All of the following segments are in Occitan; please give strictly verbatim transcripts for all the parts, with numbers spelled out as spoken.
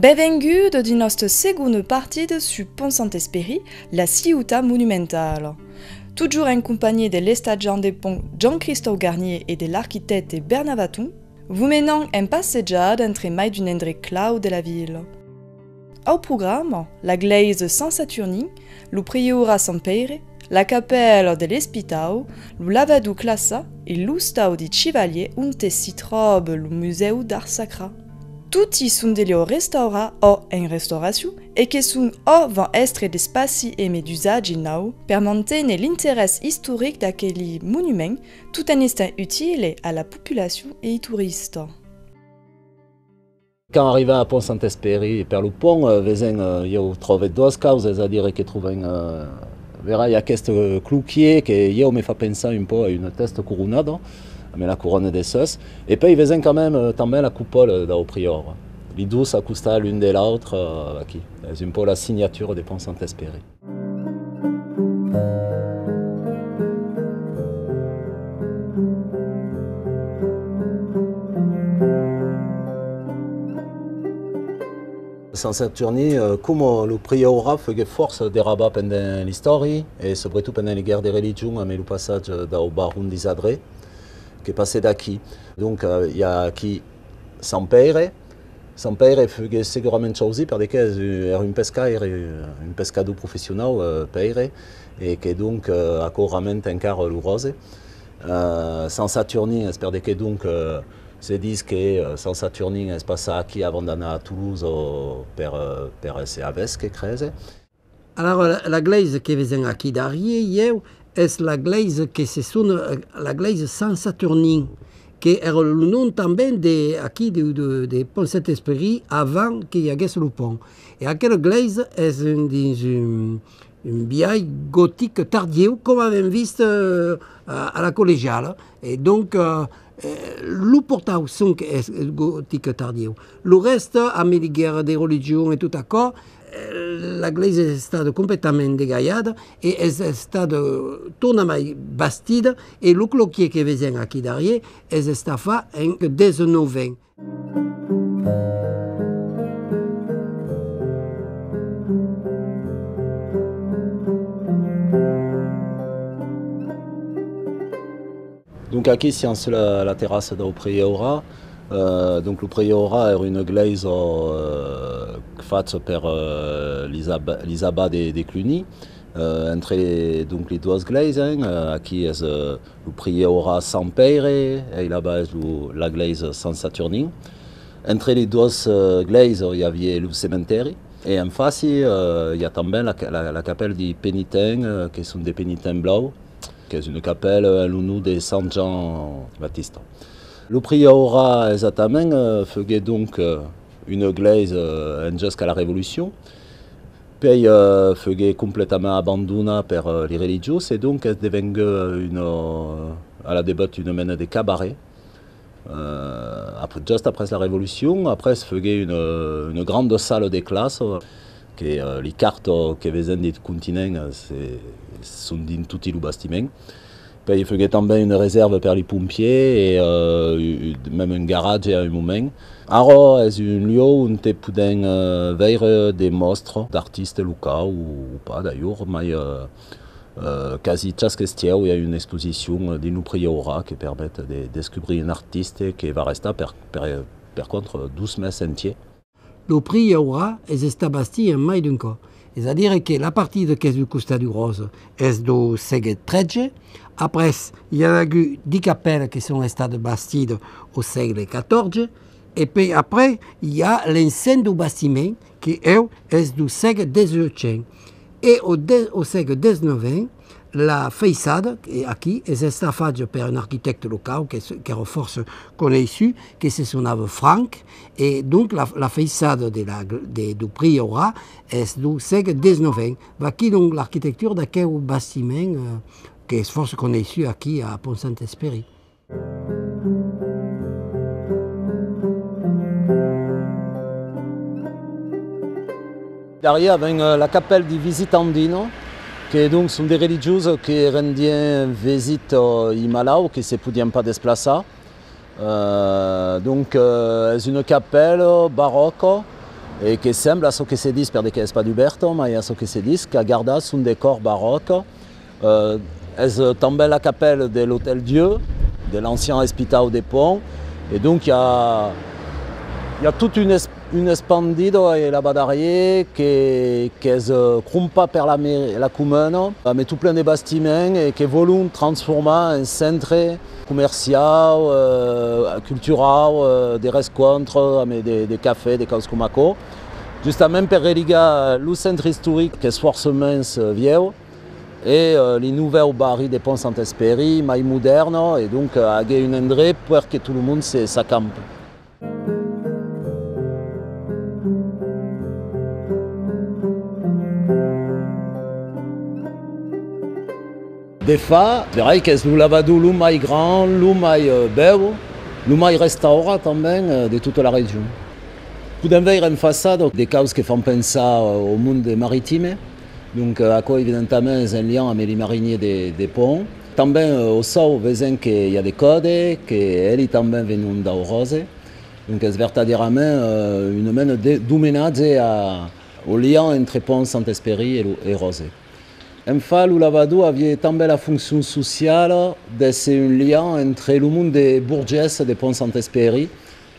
Benvenguda dins nòsta segonda partida sus Pont Sant-Espèri, la ciutat monumentala. Totjorn en companhiá de l'estatjant de pont Jean-Christophe Garnier e de l'arquitècte Bernard Vaton, vos menam en passejada entre mai d'un endrech clau de la vila. Au programa, la glèisa Sant Saturnin, lo prieurà Sant Pèire, la capèla de l'espitau, lo lavador classat e l'ostau di chivalièr onte s'i tròba lo musèu d'art sacrat. Toti son de lieu restaurats o en restauracion e que son o van èstre d'espacis emé d'usatge nau per manténer l'interès istoric d'aqueli monuments tot en estant utile a la populacion e i toristas. Quand arribam a Pont Sant-Espèri, per lo pont, eh, vesèm, eh, ieu tròbe doas causas, es a dire que trobèm, eh, verai aqueste, eh, cloquier que ieu me fa pensar un pauc a una tèsta coronada, amb la corona de sèus, e puèi vesèm quand même, eh, tanben la copòla dau prior. Li dos a costat l'un de l'autre, eh, aquí. Es un pauc la signatura de Pont Sant-Espèri. Sant Saturnin, eh, coma lo prieurà, fuguèt fòrça derabat pendent l'istòria, e subretot pendent li guèrras de religion, amb lo passatge dau baron d'Isadré, que passèt d'aquí. Donc, eh, i a aquí Sant Pèire, Sant Pèire fuguèt segurament chausit per de que es un, èra un pescaire, un pescador professionau, eh, Pèire, e que donc, eh, aquò ramenta encara lo ròse. Eh, Sant Saturnin es per de que donc, eh, se ditz que, eh, Sant Saturnin es passat aquí avant d'anar a Tolosa o per, eh, per èsser avesque, crese. Alara, la, la glèisa que vesèm aquí darrier, ieu, es la glèisa que se sona, eh, la glèisa Sant Saturnin, que èra lo nom tanben de, aquí, de, de, de Pont Saint-Exupéry, avant que i aguèsse lo pont. E aquela glèisa es un, dins un, un biais gotic tardieu, coma avèm vist, eh, a, a la collegiala. E donc, eh, eh, lo portau sonque es gotic tardieu. Lo rèsta, amb li guèrras de religion e tot aquò, eh, la glèisa es estada completament degalhada e es estada tornamai bastida, e lo cloquier que vesèm aquí darrier es estat fach en dètz-e-nòu-vent. Donc aquí siam sus la, la terrassa dau prieurà. Euh, donc lo prieurà èra una glèisa, euh, facha per, euh, lis ab-, lis abats de, de Cluny. Euh, entre, donc, li doas glèisas, hein, euh, aquí es, euh, lo prieurà Sant Pèire, e laba es lo, la glèisa Sant Saturnin. Entre li doas, euh, glèisas i aviá lo cementèri. E en faci, euh, i a tanben la ca-, la, la capèla di penitents, euh, que son de penitents blaus, qu'es una capèla en l'onor de Sant Jean Baptista. Lo prieurà exactament, euh, fuguèt donc, euh, una glèisa, euh, en jusca la Revolucion. Puèi, euh, fuguèt completament abandonat per, euh, li religiós, e donc es devengut una, a la debuta una mena de cabaret. Euh, après, just après la Revolucion, après fuguèt una, una granda sala de classa, que, euh, li cartas que vesèm dins continent, euh, se, son dins toti lo bastiment. Puèi fuguèt tanben una resèrva per li pompiers e, euh, u-, u-, mème un garatge a un moment. Ara es un luòc onte podèm, euh, veire de mòstras d'artistas locaus o, o pas d'ailleurs, mai, euh, euh, quasi chasque estieu i a una exposicion, euh, dins lo prieurà que permet de descubrir un artista que va restar per, per, per contra dos mes entièrs. Lo prieurà es estat bastit en mai d'un còp, es a dire que la partida qu'es dau costat dau ròse es dau sègle tretze, après i a agut dètz capèlas que son estadas bastidas au sègle catòrze, e puèi après i a l'ensenh dau bastiment que, eu, es dau sègle dètz-e-uèch. E au de-, au sègle dètz-e-nòu-vent, la faiçada, que aquí, es estat facha per un arquitècte locau que se, qu'èra fòrça coneissut, que se sonava Franck, e donc la, la faiçada de la gl-, de, dau prieurà es dau sègle dètz-e-nòu-vent. Vaquí donc l'arquitectura d'aqueu bastiment, eh, qu'es fòrça coneissut aquí a Pont Saint-Exupéry. Darrier avèm, euh, la capèla di visitandina, que donc son de religioses que rendián visita, euh, i malauts que se podián pas desplaçar. Euh, donc, euh, es una capèla baròca, E que sembla, a çò que se ditz, per de qu'es pas dubèrta, mai a çò que se ditz, qu'a gardat son decòr baròc. Eh, es, eh, tanben la capèla de l'Hôtel Dieu, de l'ancian espitau de Pont. E donc, i a, i a tot un es-, un espandida e la badarrier que, qu'es, eh, crompat per la me-, la comuna, amb tot plen de bastiments e que vòlon transformar en centre comerciau, eh, culturau, eh, de rescòntres, amb de, de cafè, de causas coma aquò, justament per religar lo centre istoric, qu'es fòrça mens, eh, vièlh, e, eh, li novèu barri de Pont Sant Espèri, mai modèrna, e donc, eh, aguer un endrech per que tot lo monde se, s'acampe. De fach, verai qu'es lo lavador lo mai grand, lo mai, eh, bèu, lo mai restaurat tanben, eh, de tota la region. Podèm veire en façada de causas que fan pensar, eh, au monde maritime. Donc, eh, aquò, evidentament, es en liam amb li mariniers de, de Pont. Tanben, eh, au sòu, vesèm que i a de còde, que eli tanben venon dau Ròse. Donc, es vertadièrament, eh, una mena de, d'omenatge a, au liam entre Pont Sant Espèri e lo, e Ròse. En fach, lo lavador avié tanben la foncion sociala d'èsser un liam entre lo monde de borgés de Pont Sant Espèri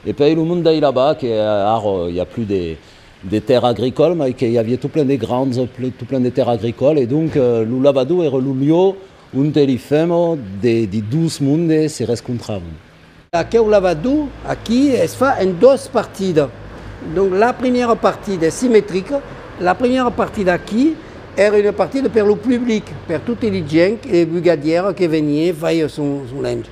e puèi lo monde d'Ailaban, que, eh, ara, i a plus de, de tèrra agricòla, mai que i avié tot plen de granja, ple-, tot plen de tèrra agricòla, e donc, eh, lo lavador èra lo lieu onte li femnas de, de dos mondes se rescontravan. Aqueu lavador aquí es fach en doas partidas. Donc la primièra partida es simetrica. La primièra partida aquí èra una partida per lo public, per toti li gents e bugadièras que venié faire son, son lenç.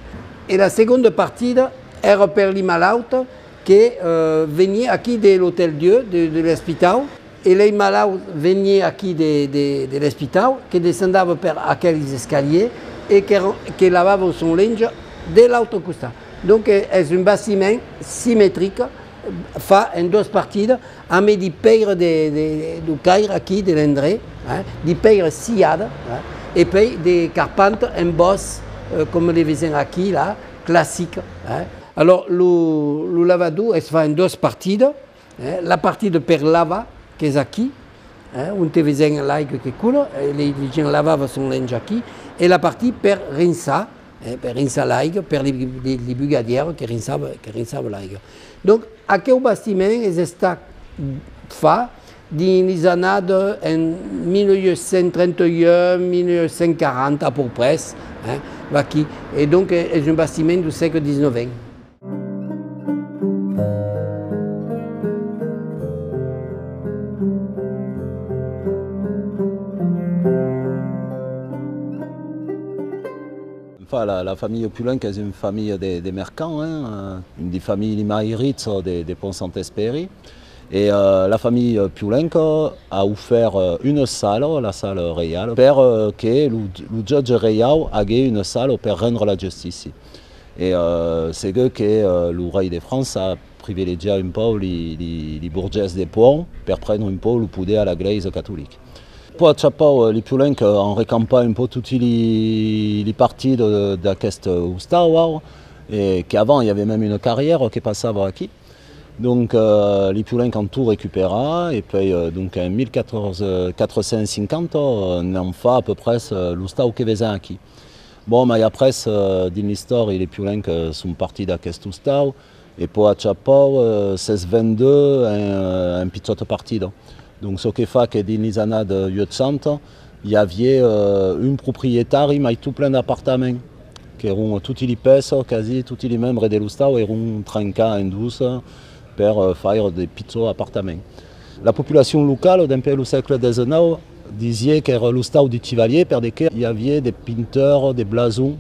E la segonda partida èra per li malauts que, eh, venié aquí de l'Hôtel Dieu, de, de l'espitau. E lei malauts venié aquí de, de, de l'espitau, que descendava per aquelis escaliers e que, que lavavan son lenç de l'autre costat. Donc, eh, es un bastiment simetric, fach en doas partidas, amb di pèiras de, de, dau caire aquí, de l'endrech, eh, di pèiras silhadas, eh, e puèi de carpanta en bòsc, eh, coma li vesèm aquí, la, classica, eh. Alòrs, lo, lo lavador es fach en doas partidas, eh, la partida per lavar, qu'es aquí, eh, onte vesèm l'aiga que cola, eh, li, li gents lavava son lenç aquí, e la partida per rinçar, eh, per rinçar l'aiga, per li, li, li bugadièras que rinçava, que rinçava l'aiga. Donc, aqueu bastiment es estat fach dins lis annadas en mil uech cents trenta uech, mil uech cents quaranta à peu près, eh, vaquí. E donc, eh, es un bastiment dau sègle dètz-e-nòu. Enfin, la, la familha Piulenc es una familha de, de mercants, hein, eh, una de familhas mai richas de, de Pont Sant Espèri. E, eh, la familha Piulenc a ofèrt, eh, una sala, la sala reiala, per, eh, que lo, lo jutge reiau aguèt una sala per rendre la justícia. E, eh, segur que, eh, lo rei de França a privilegiat un pauc li, li, li borgés de Pont per prendre un pauc lo poder a la Glèisa catolica. Pauc a cha pauc, eh, li Piulenc, eh, an recampat un pauc toti li, li partidas de, d'aqueste ostau, eh, e qu'avant i avié mème una carrièra que passava aquí. Donc, eh, li Piulenc an tot recuperat, e puèi, eh, donc, en mil quatre cents cinquanta, eh, n'an fach à peu près, eh, l'ostau que vesèm aquí. Bon, mai après, eh, dins l'istòria, li Piulenc, eh, son partits d'aqueste ostau, e pauc a cha pauc, eh, s'es vendut en, eh, en pichòta partida. Donc, çò que fa que dins lis annadas uech cents, i avié, eh, un proprietari, mai tot plen d'apartaments, qu'èron toti li pèças, quasi toti li membres de l'ostau èron trencats en dos per, eh, faire de pichòts apartaments. La populacion locala, dempuèi lo sègle dètz-e-nòu, disié qu'èra l'ostau di chivaliers, per de que i avié de pintures, de blasons,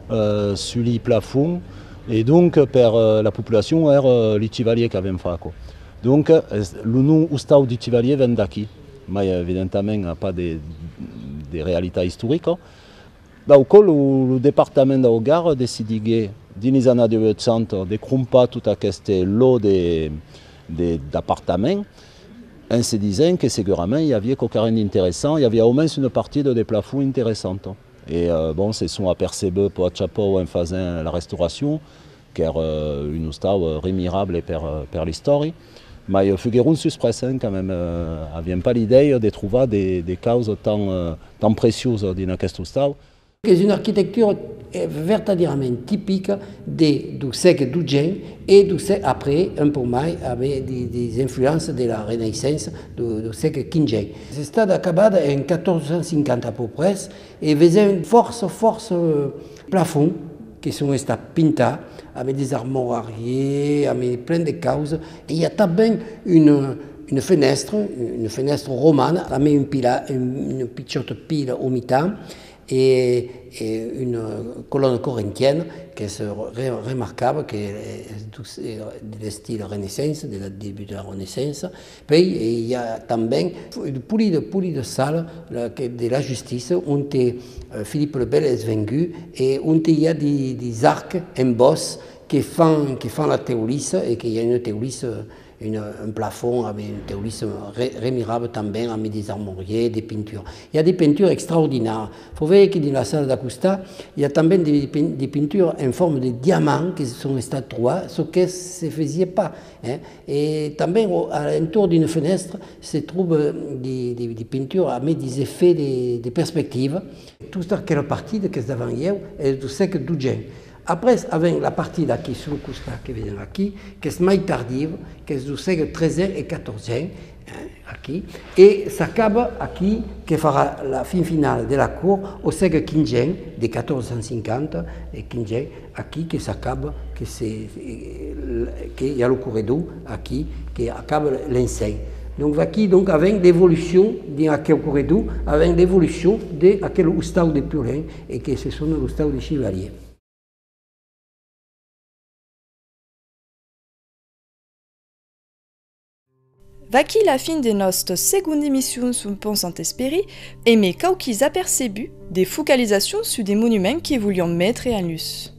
eh, sus li plafonds, e donc per, eh, la populacion èra li chivaliers qu'avián fach aquò. Donc, es, lo nom ostau di chivaliers ven d'aquí, mai evidentament a pas de, de realitat istorica. Dau còp, lo, lo departament dau Gard decidiguèt, dins lis annadas uech cents, de crompar tot aqueste lòt de, de, d'apartaments, en se disent que segurament i avié quauquarren d'interessant, i avié au mens una partida de plafond interessanta. E, eh, bon, se son apercebuts pauc a cha pauc en fasent la restauracion, qu'èra, eh, un ostau, eh, remirable per, eh, per l'istòria. Mai, eh, fuguèron susprès, hein, quand même, eh, avián pas l'idèia de trobar de, de causas tan, eh, tan preciosas dins aqueste ostau. Qu'es una arquitectura, eh, vertadierament tipica de, deu sègle dotze e deu sè-, après, un pauc mai, avec des, des influences de la Renaissance deu, deu sègle quinze. Es estat acabat en quatorze cent cinquanta à peu près e vesèm fòrça, fòrça, eh, plafonds que son estats pintats, avec des armoriers, avec plein de causas. E i a tanben una, una fenèstra, una fenèstra romana, avec un pila-, un, una pichòta pila au mitan, e, e una colona corintiana qu'es re-, remarcabla, qu'es de, de l'estil Renaissance, de la debut de la Renaissance. Puèi, eh, i a tanben de polidas, polidas salas, la, que de la justícia, onte, eh, Philippe le Bel es vengut e onte i a de, des arcs en bòsc que fan, que fan la teulissa e que i a una teulissa, una, un plafond amb una teulissa re-, remirabla tanben amb des armoriers, de pinturas. I a de pinturas extraordinàrias. Fau veire que dins la sala d'a costat i a tanben de pin-, de pinturas en forma de diamant que son estats trobats, çò que se fasiá pas, eh. E tanben, au, a l'entorn d'una fenèstra, se tròba de, de, de pinturas amb des efèctes de, de perspectiva. Tota aquela partida qu'es davant ieu es deu sègle dotze. Après, avèm la partida aquí, sul costat que vedèm aquí, qu'es mai tardiva, qu'es deu sègle tretze e quatorze, eh, aquí, e s'acaba aquí, que farà la fin finala de la cort au sègle quinze, de quatorze cent cinquanta e quinze, aquí que s'acaba, que se, eh, que i a lo corredor aquí, que acaba l'ensenh. Donc, vaquí, donc, avèm l'evolucion dins aqueu corredor, avèm l'evolucion d'aquel ostau de Purlèn e que se sona l'ostau de Chivalier. Vaquí la fin de nòsta segonda emission sus Pont Saint-Espèri, emé quauquis apercebuts de focalizacion sus de monuments que voliam metre en lutz.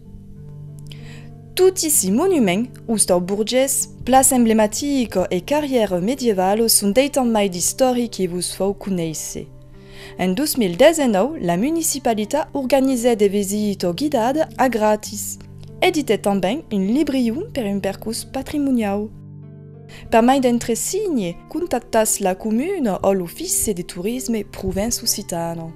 Toti si monuments, ostau borgés, plaça emblematica e carrièra medievala son d'aitant mai d'istòria que vos fau conéisser. En dos mil dètz-e-nòu, la municipalitat organizèt de visitas guidadas a gratis. Editèt tanben un librion per un percors patrimoniau. Per mai d'entresigne, contactatz la comuna o l'Ofici de Torisme Provença Occitana.